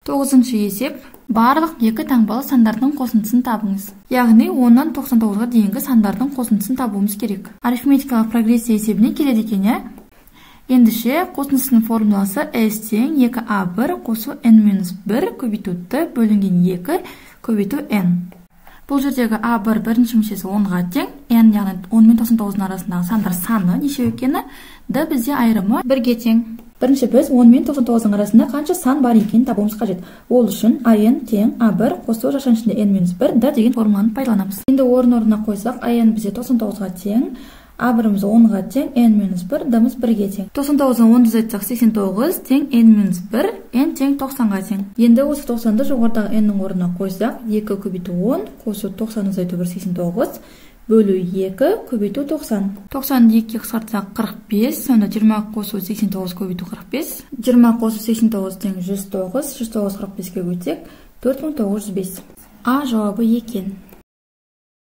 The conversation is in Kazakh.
Тоғызыншы есеп. Барлық екі таңбалы сандардың қосындысын табыңыз. Яғни 10-нан 99-ға дейінгі сандардың қосындысын табуымыз керек. Арифметикалық прогрессия есебіне келеді екен, иә? Ендеше қосындысының формуласы S тең 2A1 қосу N-1 көбейту Т бөлінген 2 көбейту N. Бұл жердегі А1 бірінші мүшесі 10-ға тең, N яғни 10 мен 99-ның арасындағы сандар саны нешеу екені, Д бізде айырымы 1-ге тең. Бірінші біз 10 мен 99-ның арасында қанша сан бар екенін табуымыз қажет. Ол үшін АН тең А1 қосу жақшаның ішінде N-1 Д деген формуланы пайдаланамыз. Енді орын-орнына қойсақ, АН бізде 99-ға тең, А1-іміз 10-ға тең, N-1, Д-міз 1-ге тең. 99-дан 10-ды азайтсақ 89 тең N-1, N тең 90-ға тең. Енді осы 90-ды жоғарыдағы N-нің орнына қойсақ, 2 көбейту 10 қосу 90 азайту 1 89 бөлу 2 көбейту 90. 90-ды 2-ге қысқартсақ 45, сонда 20 қосу 89 көбейту 45. 20 қосу 89 тең 109, 109 45-ке бөлсек 4905. А жауабы екен.